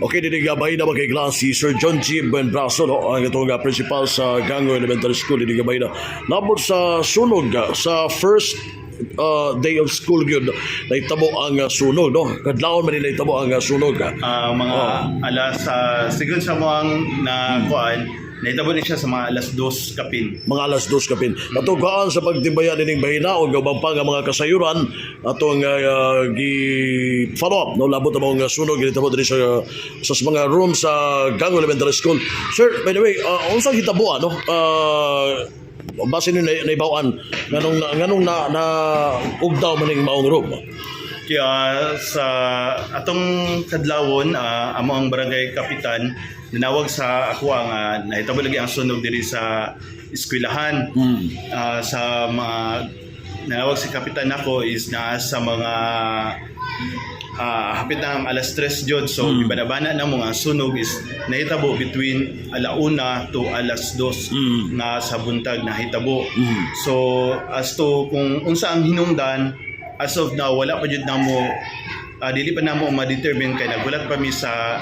Okay, dinhi gabay na kay class si Sir John G. Buenbrazo, no, ang itong principal sa Gango Elementary School, dinhi gabay na. Nabot sa sunog sa first day of school gyud nahitabo ang sunog, no? Kadlawon man nahitabo ang sunog. Mga alas sa sigon sa moang na kuan, nahitabo ni siya sa mga alas 2 kapin. Mga alas 2 kapin. Natugaan sa pagtimbaya nining bahina o gabang pa nga mga kasayuran atong gi follow up, no, labot ang mga sunog ginitabo diri sa mga room sa Gango Elementary School. Sir, by the way, unsang hitabo, ano? Base ni naibaw-an nganong na ugdaw man ning maong room? Kaya sa atong kadlawon, amo ang barangay kapitan nanawag sa ako ang nahitabo lagi ang sunog diri sa eskwelahan. Sa mga nanawag si kapitan nako is naa sa mga hapit na ang alas 3 jud, so gibanabana na mo nga ang sunog is nahitabo between alauna to alas 2 nga sa buntag nahitabo. So as to kung unsa ang hinungdan, as of now wala pa jud namo, dili pa namo ma-determine kay nagulat pa mi sa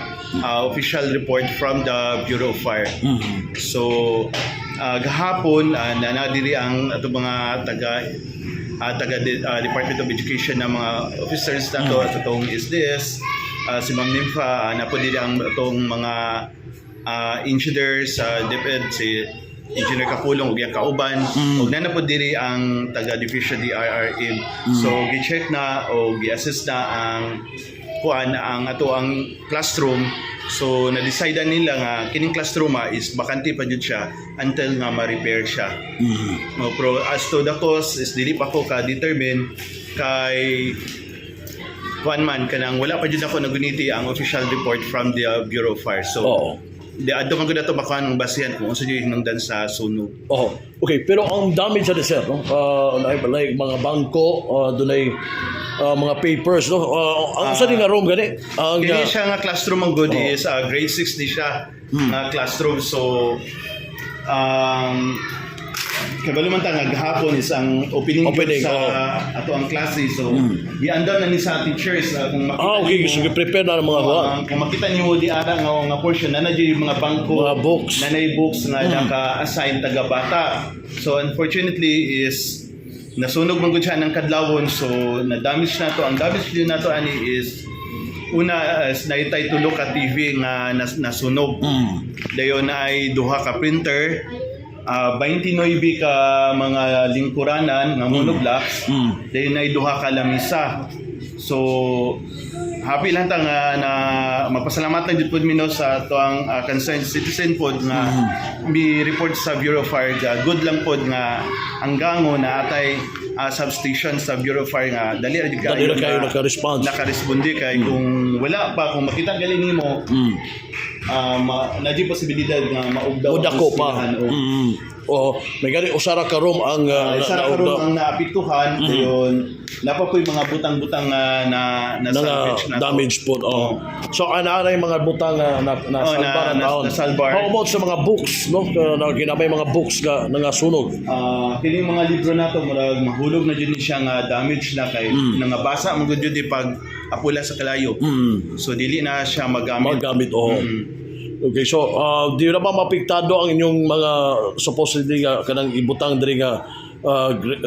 official report from the Bureau of Fire. So gahapon na diri ang ato mga taga Department of Education na mga officers nato at atong SDS, si Ma'am Nympha, napo diri ang atong mga engineers sa DepEd, si Engineer Kapulong ug iyang kauban, ug naa na po diri ang taga Division DRRM. So gi-check na o gi-assess na ang kuan, ang ato ang classroom. So na-decide nila nga kining classroom is bakante pa jud siya until nga ma-repair siya. No, pero as to the cause is dili pa ko ka-determine kay kuan man, kanang wala pa jud ako naguniti ang official report from the Bureau of Fire. So di adto man gud ato makuha ng basihan kung unsa jud hinungdan sa sunog. Oh, okay. Pero ang damage sa sir, no? Like mga bangko, dunay mga papers, no? Ang sa nga room gani? Ang Kini siya nga classroom ang good is grade 6 ni siya nga classroom. So kabalo man ta nga gahapon is ang opening, Opening, sa oo. Ato ang klase. So giandam na ni sa teachers kung makita Ah, okay. nimo- So prepare na ng mga kuwan. Kung makita niyo di ara nga portion na na yung mga bangko, Mga books. Na nay books nga naka-assign taga bata. So unfortunately is nasunog man gud siya ng kadlawon, so na-damage na to. Ang damage din nato ani is una is naitay tulo ka TV nga nasunog. Dayon ay duha ka printer, 29 ka mga lingkuranan nga monoblocks, dayon ay duha ka lamisa. So happy lang ta nga na magpasalamat lang jud pud mi, no, sa atuang concerned citizen pod nga mi report sa Bureau of Fire. Good lang pod nga ang Gango na atay substation sa Bureau of Fire nga dali ra jud Dali ra kayo naka-response. Naka-responde kay kung wala pa, kung makita gali nimo, na posibilidad nga maugdaw O dako pa. ang eskwelahan, o. Oo, may gani usa ra ka room ang Isa ra ka room ang naapektuhan, dayon napa po'y mga butang-butang nga na na na salvage na to. Damage po. Oh. So ana na yung mga butang na Oh, salbar ang taon. na salbar. How about sa mga books, no? Na kinamay mga books nga nangasunog? Kini mga libro nato murag mahulog na jud ni siya nga damage na kay nangabasa man gud jud di pag apula sa kalayo. So dili na siya magamit. Magamit, oo. Okay, so di na ba mapiktado ang inyong mga supposedly nga kanang ibutang diri nga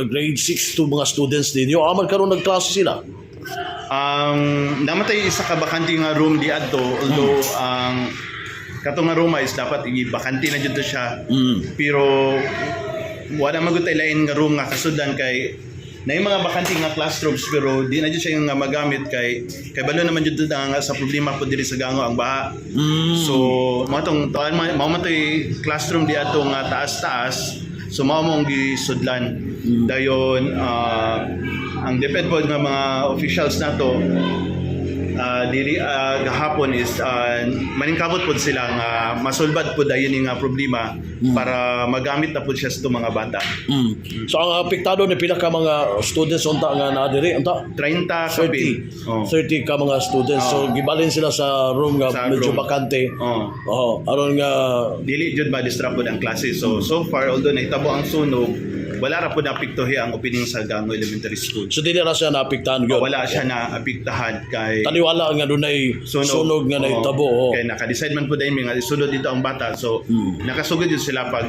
grade 6 to mga students ninyo? Aman karon nagklase sila? Ang namatay isa ka bakante nga room di adto, although ang kato nga room is dapat i-bakante na jud to siya. Pero wala man gud tay lain nga room nga kasudan kay na yung mga bakante nga classrooms, pero di na jud siya yung nga magamit kay balo naman jud na nga sa problema po diri sa Gango ang baha. So mao tong tuan mao man to'y classroom di ato nga taas-taas. So mao mong gisudlan. Dayon ang DepEd pod nga mga officials nato dili gahapon is maningkamot pod sila nga masulbad pod dayon ni nga problema para magamit na pod siya sa itong mga bata. So ang apektado ni pila ka mga students unta nga naa diri unta? 30 kapin. 30. Oh. 30 ka mga students. So gibalin sila sa room nga Sa medyo room. bakante. Oh. Oo, aron nga Dili jud ma-disrupt pod ang klase. So so far, although nahitabo ang sunog, Wala ra po naapektuhi ang opening sa Gango Elementary School. So dili ra siya naapektahan gyud. Wala siya na apektahan kay Taliwala nga dunay sunog nga Oo. nahitabo. Oh. Kay naka-decide man po dahil nga isulod dito ang bata. So nakasugod yun sila pag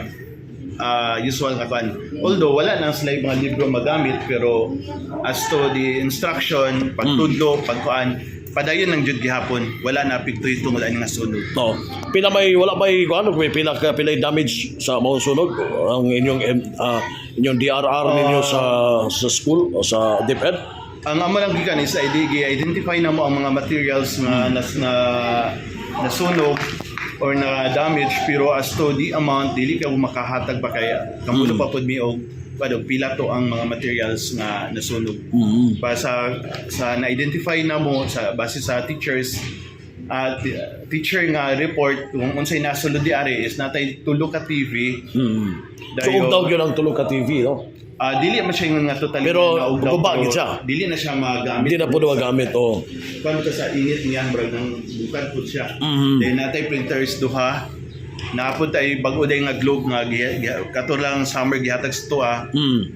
usual nga kan. Although wala nang sila yung mga libro magamit, pero as to the instruction, pagtudlo, pagkuan, padayon lang jud gihapon. Wala na apekto tungod ani nga sunog. No. Pila may wala may ano may pila ka pila damage sa mga sunog ang inyong inyong DRR ninyo sa school o sa DepEd? Ang amo lang gikan is ID identify na mo ang mga materials nga nas na nasunog or na damage, pero as to the amount, dili ka makahatag pa kaya kamulo pa pud mi og padog pila to ang mga materials nga nasunog. Pa sa na-identify na mo sa base sa teachers at teacher nga report kung unsay nasulod di ari is natay tulo ka TV. So ugdaw gyud ang tulo ka TV, no? Ah, dili man siya ingon nga totally Pero na ugdaw, guba pero gid siya. Dili na siya magamit. Hindi na po magamit, oh. Kuan ka sa init niya, murag nang bukad po siya. Then natay printers duha. Naapod tay bag-o day nga globe nga kato lang summer gihatag sa tuwa.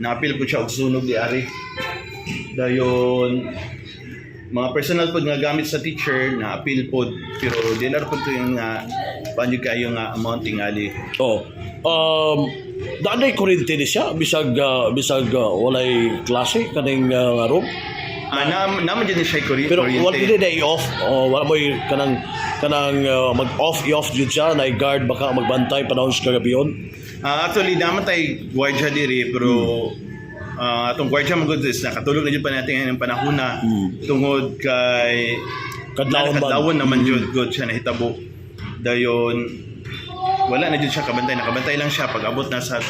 Naapil po siya og sunog di ari. Dayon mga personal pod nga gamit sa teacher na apil pod, pero di na pod to yung nga paano kayo nga amount tingali. Oh. Daan kuryente ni siya bisag walay klase kaning room. Ah, na naman din siya Pero kuryente. wala dili na i-off o wala mo kanang kanang mag-off i-off jud siya na guard baka magbantay panahon sa kagabion. Ah, actually, naman tay gwardiya diri, pero atong gwardiya man gud is nakatulog na jud pa natin ngayong panahon na tungod kay Kadlawon man. Kadlawon naman jud good siya nahitabo. Dayon wala na jud siya kabantay, nakabantay lang siya pag abot na sa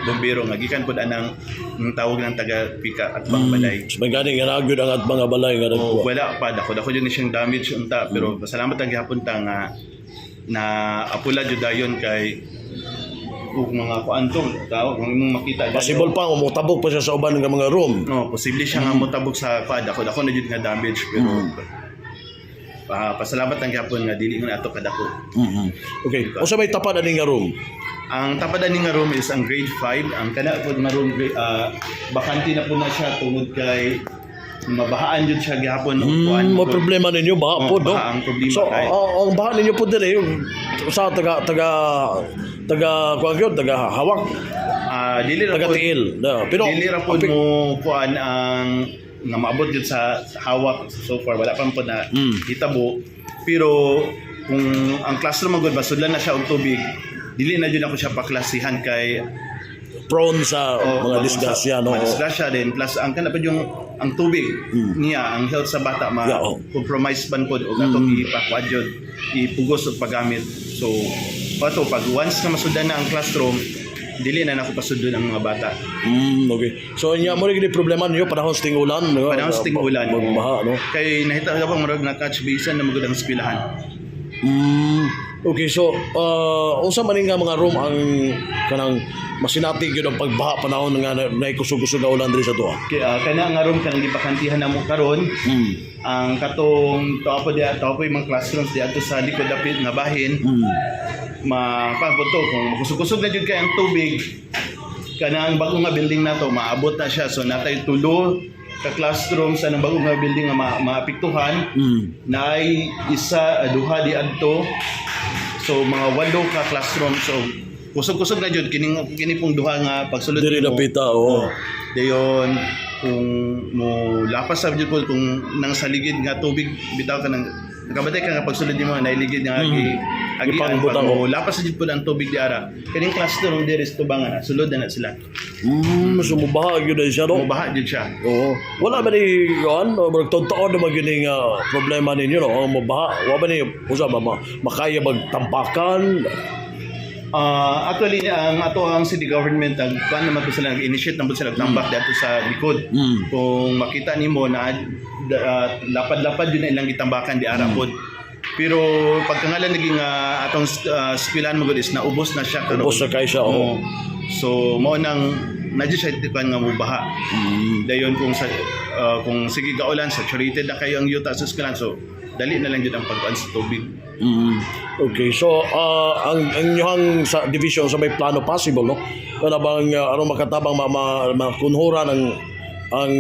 bombero nga gikan pud anang ang tawag ng taga pika at balay. So, may gani nga nagyud ang at mga balay nga O, nagkuha. wala pa, dako dako jud ni siyang damage unta, pero pasalamat ang gihapon ta nga na apula jud dayon kay ug mga kuan to tao kung imong makita dyan, Possible pa umutabok pa siya sa uban nga mga room. No, posible siya nga motabok sa kuan, dako dako na jud nga damage, pero pasalamat ang gihapon nga dili nga ato kadako. Okay. Unsa may tapad ani nga room? Ang tapad ani nga room is ang grade 5. Ang kana pod nga room bakante na po na siya tungod kay mabahaan jud siya gihapon og kuan. Mo problema ninyo baha Oh, po, no? baha ang problema So, ang baha ninyo po dili sa taga taga taga kuan gyud, taga hawak, Ah, dili ra taga pod tiil. Na, pero dili ra pod mo kuan ang nga maabot jud sa hawak. So far wala pa man pod na hitabo, pero kung ang classroom man gud basudlan na siya og tubig, dili na jud ako siya paklasihan kay prone sa oh, mga disgrasya, no? Mga disgrasya din, plus ang kana pa yung ang tubig niya, ang health sa bata ma Yeah, oh. compromise man pod og atong ipakuan jud, ipugos og paggamit. So pato pag once na masudan na ang classroom, dili na nako pasudlon ang mga bata. Okay. So inya mo rin problema ninyo panahon sa ting-ulan, no? Panahon sa ting-ulan. Magbaha, no? Kay nahita ka pa murag na catch basin na magud ang eskwelahan. Okay, so unsa man nga mga room ang kanang masinati gyud ang pagbaha panahon nga naikusog-kusog nga ulan diri sa tuwa? Kay kana nga room kanang gibakantihan namo karon, ang katong tuwa po diya, tuwa po yung mga classrooms diya sa likod dapit nga bahin. Ma kuan po to kung kusog-kusog na jud kay ang tubig, kanang bago nga building nato maabot na siya. So natay tulo ka classroom sa nang bago nga building nga maapektuhan. Naay isa, duha di adto, so mga walo ka classroom. So kusog-kusog na jud kining kini pong duha nga pagsulod Diri nimo. napita, oo. Oh. Dayon kung mo lapas sa jud po kung nang sa ligid nga tubig bitaw ka nang nakabatay ka nga pagsulod nimo nailigid nga agi agian Ipangbutang, pag mo lapas sa jud po ang tubig di ara kining classroom diri sa tubangan sulod na na sila. So mubaha gyud na siya, no? Mobaha jud siya. Oo. Wala ba ni kuan, murag taon naman gyud ning problema ninyo, no? Ang mubaha, wa ba ni usa ba makaya magtampakan? Ah, actually ang ato ang city government ang kuan naman po sila, nag-initiate naman po sila tambak dito sa likod. Kung makita nimo na lapad-lapad yun na ilang gitambakan di ara pod. Pero pagkangalan naging atong eskwelahan mo gud is naubos na siya karon. Ubos na kay siya, oo. Oo. So mao nang nadyo siya kuan nga mubaha. Dayon kung sa kung sige kaulan, saturated na kayo ang yuta sa eskwelahan, so Dali na lang jud ang pagkuan sa tubig. Okay, so ang inyong sa division sa may plano possible, no? Kana bang aron makatabang makunhura ng ang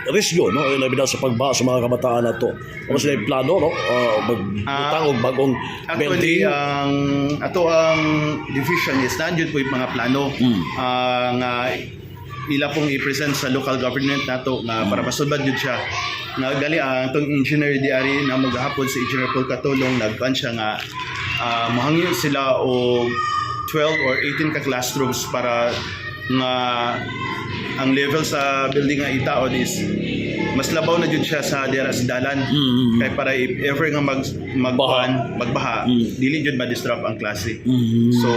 risgo, no, labi na sa pagbaha sa mga kabataan nato. Ano sila yung plano, no? Magbutang og bagong Actually, building. Ang ato ang division is nandiyon po yung mga plano nga ila pong i-present sa local government nato nga para masulbad jud siya. Nga gali ang atong engineer di ari na gahapon, si Engineer Paul Katulong, nagkuan siya nga mohangyo sila og 12 or 18 ka classrooms para nga ang level sa building nga itaon is mas labaw na jud siya sa dira sa dalan kay para if ever nga mag magkuan magbaha, dili jud ma-disrupt ang klase. So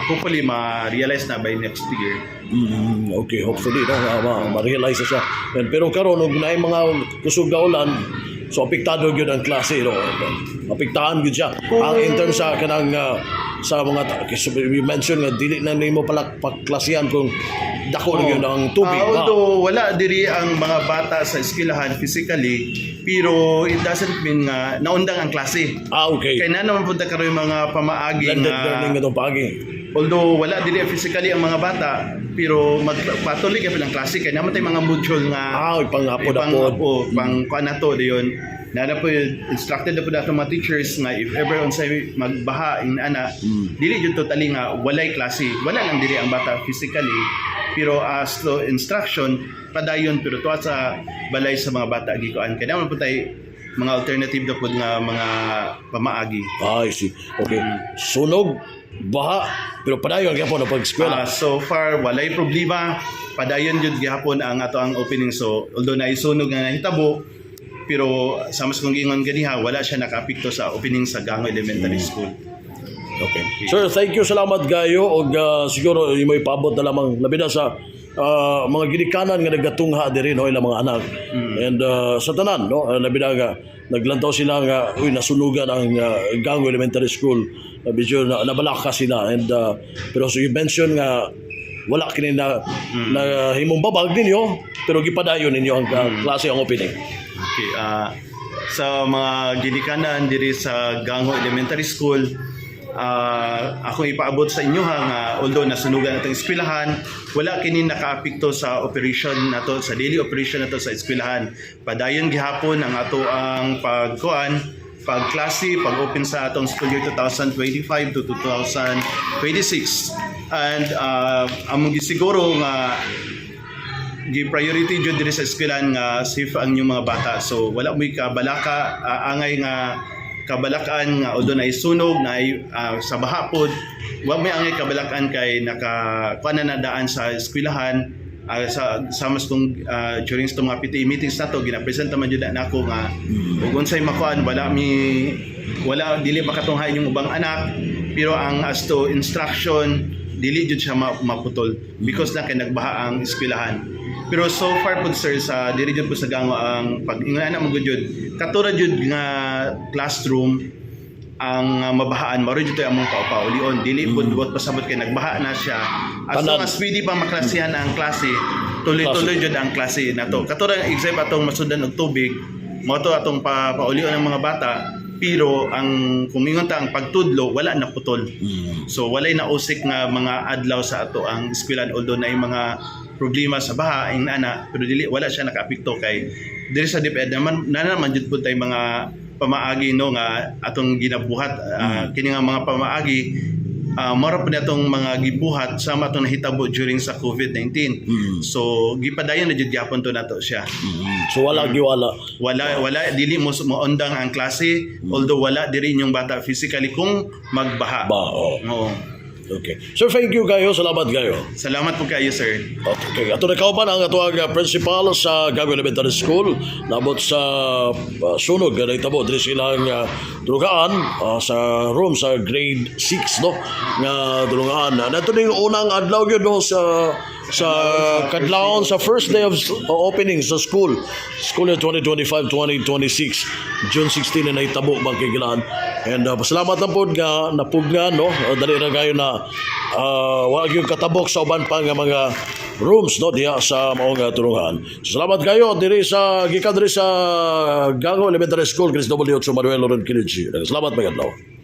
hopefully ma-realize na by next year. Okay, hopefully, no, ma-realize na siya. And, pero karon og naay mga kusog nga ulan, so apektado gyud ang klase, no. Apektahan gyud siya. Ang in terms sa kanang sa mga kasi you mention nga dili na nimo pala paklasihan kung dako na gyud ang tubig. Ah, although wala diri ang mga bata sa eskwelahan physically, pero it doesn't mean nga naundang ang klase. Kay na naman punta karon yung mga pamaagi Blended nga learning nga paagi. Although wala diri physically ang mga bata, pero magpatuloy kay ang klase kay naman tay mga module nga Ah, ipang-hapon-hapon. Ipang, oh, pang kuan na to diyon. Na na po instructed na po nato mga teachers nga if ever unsay magbaha in ana, dili jud totally nga walay klase. Wala lang diri ang bata physically, pero as to instruction padayon, pero tuwa sa balay sa mga bata gikuan kay naman po tay mga alternative na pod nga mga pamaagi. Ah, I see. Okay. Sunog, baha, pero padayon gyapon ang pag-eskwela. Ah, so far walay problema. Padayon jud gihapon ang ato ang opening, so although naisunog nga nahitabo, pero sa mas kong giingon ganiha, wala siya nakaapekto sa opening sa Gango Elementary School. Okay. Sir, thank you. Salamat kayo. Og siguro imo ipabot na lamang labi na sa mga ginikanan nga nagatungha diri, no, ilang mga anak. And sa tanan, no, labi na nga naglantaw sila nga uy, nasunugan ang Gango Elementary School. Medyo na, nabalaka sila and pero so you mention nga wala kini na, na himong babag ninyo, pero gipadayon ninyo ang klase, ang opening. Okay, sa mga ginikanan diri sa Gango Elementary School, ako ipaabot sa inyo ha nga although nasunugan atong eskwelahan, wala kini nakaapekto sa operation nato, sa daily operation nato sa eskwelahan. Padayon gihapon ang ato ang pagkuan, pagklase, pag-open sa atong school year 2025 to 2026. And among gisiguro nga gi-priority jud diri sa eskwelahan nga safe ang inyong mga bata. So wala mo'y kabalaka, angay nga kabalakan nga although na sunog na sa baha pod, wa may angay kabalakan kay naka kuan na daan sa eskwelahan. Sa mas kung during sa mga PTA meetings nato, gina-present naman jud na nako nga ug unsay makuan, wala mi wala dili makatunghay yung ubang anak, pero ang as to instruction dili jud siya maputol because lang kay nagbaha ang eskwelahan. Pero so far pud, sir, sa diri jud po sa Gango, ang pag ingon ana mo jud katura jud nga classroom ang mabahaan, maro jud among paupaulion, dili pud buot pasabot kay nagbaha na siya. As long Tanan. as pwede pa maklasihan ang klase, tuloy-tuloy jud ang klase nato. Katura except atong masundan og tubig, mao to atong paulion ang mga bata, pero ang kumingon ta ang pagtudlo wala na putol. So walay nausik nga mga adlaw sa ato ang eskwelahan although na yung mga problema sa baha ing ana, pero dili wala siya nakaapekto kay diri sa DepEd naman na naman jud pud tay mga pamaagi, no, nga atong ginabuhat. Kini nga mga pamaagi, mora po atong mga gibuhat sama atong nahitabo during sa COVID-19. So gipadayon na jud gyapon to nato siya. So wala giwala. Wala, wala, dili mo moundang ang klase although wala diri inyong bata physically kung magbaha. Ba, oh. Oo. Okay. Sir, thank you kayo. Salamat kayo. Salamat po kayo, sir. Okay, ato na kauban ang atoang principal sa Gago Elementary School nabot sa sunog nga nahitabo diri silang dulugaan sa room sa grade 6, no, nga dulugaan. Nato ning unang adlaw gyud, no, sa kadlawon sa first day of opening sa school, school year 2025-2026, June 16 na nahitabo bang kigilaan. And salamat lang pod nga napugnan, no? Dali ra kayo na wa gyud katabok sa uban pa nga mga rooms, no, diha sa maong tulungan. So, salamat kayo diri sa gikan diri sa Gango Elementary School, Chris W. Manuel Loren Kinichi. Salamat, maayong adlaw.